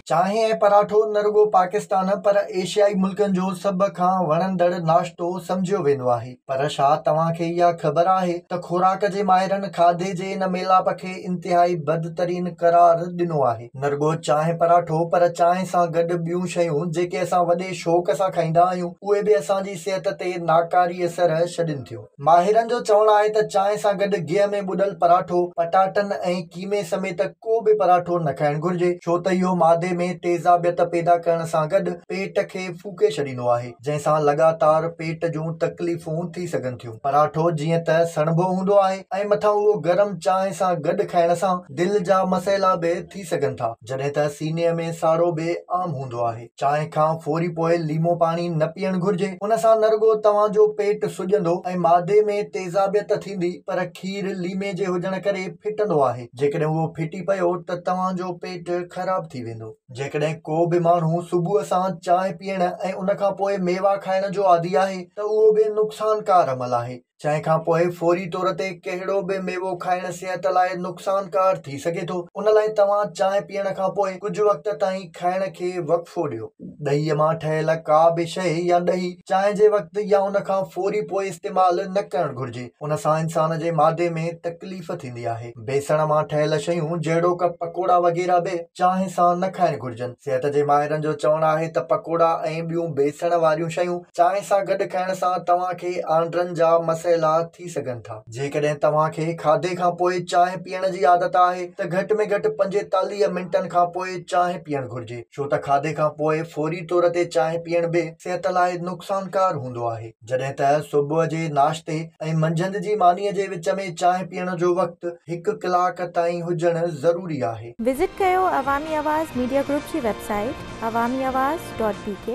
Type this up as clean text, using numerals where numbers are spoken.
چانهه ۽ پراٺو نه رڳو پاڪستان پر ايشيائي ملڪن جو سڀ کان وڻندڙ ناشتو سمجهيو ويندو آهي. پر ڇا توهان کي اها خبر آهي ته خوراڪ جي ماهرن کاڌي جي ان ميلاپ کي انتهائي بدترين قرار ڏنو آهي. نه رڳو چانهه پراٺو پر چانهه سان گڏ ٻيون شيون جيڪي اسان وڏي شوق سان کائيندا آهيون اهي به اسان جي صحت تي ناڪاري اثر ڇڏين ٿيون. ماهرن جو چوڻ آهي ته چانهه سان گڏ گيهه ۾ ٻڏل پراٺو، پٽاٽن ۽ قيمي سميت ڪو به پراٺو نه کائڻ گهرجي، ڇو ته اهو معدي ۾ تيزابيت پيدا ڪرڻ سان گڏ پيٽ کي ڦوڪي ڇڏيندو آهي، جنهن سان لڳاتار پيٽ جون تڪليفون ٿي سگهن ٿيون. پراٺو جيئن ته سڻڀو هوندو آهي ۽ مٿان اهو گرم چانهه سان گڏ کائڻ سان دل جا مسئلا به ٿي سگهن ٿا، جڏهن ته سيني ۾ ساڙو به عام هوندو آهي. چانهه کان فوري پوء ليمو پاڻي نه پيئڻ گهرجي، ان سان نه رڳو توهان جو پيٽ سڄندو ۽ معدي ۾ تيزابيت ٿيندي پر کير ليمي جي هجڻ ڪري ڦٽندو آهي، جيڪڏهن اهو ڦٽي پيو ته توهان جو پيٽ خراب ٿي ويندو. جيڪڏهن ڪو به ماڻهو صبح سان چانهه پيئڻ ۽ ان کان پوء ميوا کائڻ جو عادي آهي ته اهو به نقصانڪار عمل آهي. چانهه کان پوء فوري طور تي ڪهڙو به ميوو کائڻ صحت لاء نقصانڪار ٿي سگهي ٿو، ان لاء توهان چانهه پيئڻ کان پوء ڪجهه وقت تائين کائڻ کي وقفو ڏيو. ڏهي مان ٺهيل ڪا به شيء يا ڏهي چانهه جي وقت يا ان کان فوري پوء استعمال نه ڪرڻ گهرجي، ان سان انسان جي معدي ۾ تڪليف ٿيندي آهي. بيسڻ مان ٺهيل شيون جهڙوڪ پڪوڙا وغيره به چانهه سان نه کائڻ گهرجن. صحت جي ماهرن جو چوڻ آهي ته پڪوڙا ۽ ٻيون بيسڻ واريون شيون چانهه سان گڏ کائڻ سان توهان کي آنڊرن جا مسئلا ٿي سگهن ٿا. جيڪڏهن توهان کي کاڌي کان پوء چانهه پيئڻ جي عادت آهي ته گهٽ ۾ گهٽ 45 منٽن کان پوء چانهه پيئڻ گهرجي، ڇو ته کاڌي کان پوء فوري طور تي چانهه پيئڻ به صحت لاء نقصانڪار هوندو آهي. جڏهن ته صبح جي ناشتي ۽ منجهند جي مانيء جي وچ ۾ چانهه پيئڻ جو وقت هڪ ڪلاڪ تائين هجڻ ضروري آهي. وزٽ ڪيو عوامي آواز ميڊيا گروپ جي web site Awami Awaz dot B K.